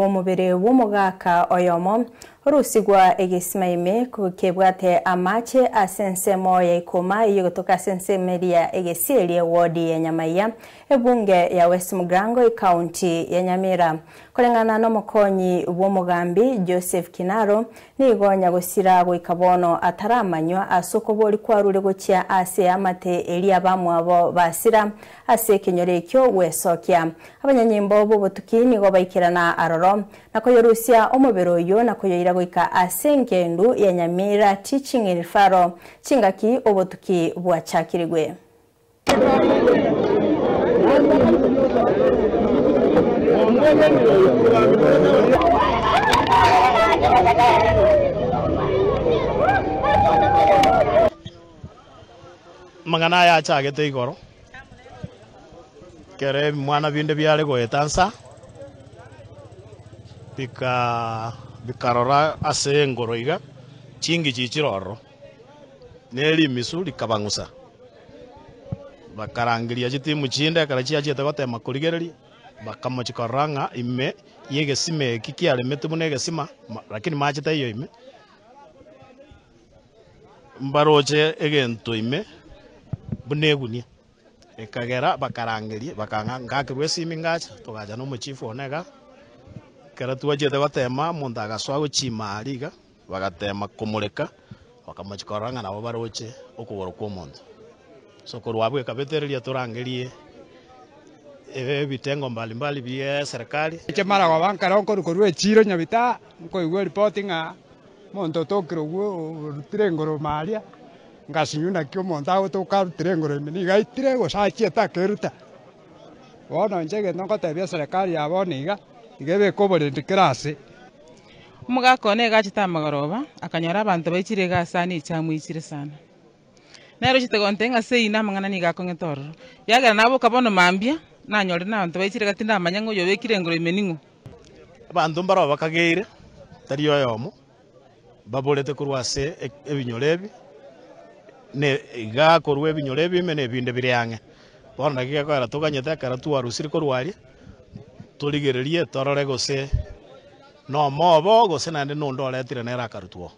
Omobere bw'omogaka oyomo orusigwa egesima ime kebwate amache ase ensemo ya Ikoma eyio egotoka ase ensemo eria Egesieri ewodi ya Nyamaiya ebunge ya West Mugirango ekaunti ya Nyamira. Koreng'ana nomokonyi bw'omogambi Joseph Kinaro nigo nyagosira goika bono ataramanywa ase okobori kwarure gochia ase eamate eria abamwabo basira Ase ekenyoro ekio gwesokia. Abanyanyimbo b'obotuki nigo baikerana aroro, na koyorusia omobere oyio na koyoira goika ase engendu ya Nyamira Teaching Referral, chingaki obotuki bwachakirigwe. Amang'ana aya achagete igoro, ekero ebimwana binde biare goeta nsa, bika bikarora ase engoro iga, chingichi chire ororo, ne rimisu rikabang'usa. Bakarangeria chitimu chinde ekero chiachete gotema korigereria, bakamochia korora ng'a ime y'egesima eki kiaremetwe buna egesima, lakini mache taiyo ime. Mbaroche egento ime buna egunia, ekagera bakarangeria, bakang'a ngakerwa esimi ngacha, togacha na omochifu one igaa, ekero twachete gotema omonto agasoa gochima aria iga, bagatema komoreka, bakamochia korora ng'a nabo baroche okogoro kwa omonto. So korwa abwo ekabetereria torangerie ebitengo mbalimbali bie eserekari. Inche maragoba nkare nkorwa korwa echiro Nyabita, nkoigwa eripoti ng'a Omonto otokire ogwo orutire engoro ime aria, ngasinywa naki omonto agotoka arutire engoro ime, nigo aitire gose achiete akeruta. Bono inche egento ngotebia eserekari ya bono iga, iga ebeke oborendi kera ase. Omogaka one iga achete amagoroba, akanyora abanto baichire iga ase ane echamu eichire sana. Nere ochete gontebia ng'a seino amang'ana nigo akong'ete ororo. Ekiagera naboka bono mambia, nanyorire nabanto baichire iga tindamanya ng'a oyo obekire engoro ime ning'o. Abanto mbarabwo bakageire, tari oyomo, baborete korwa ase ebinyoro ebi, na iga korwa ebinyoro ebi ime na ebinde bire ang'e. Bono naki gekoera toganyete ekero twarusire korwa aria, torigererie torore gose nomobo gose naende nonde oretire nere akarutwa oo.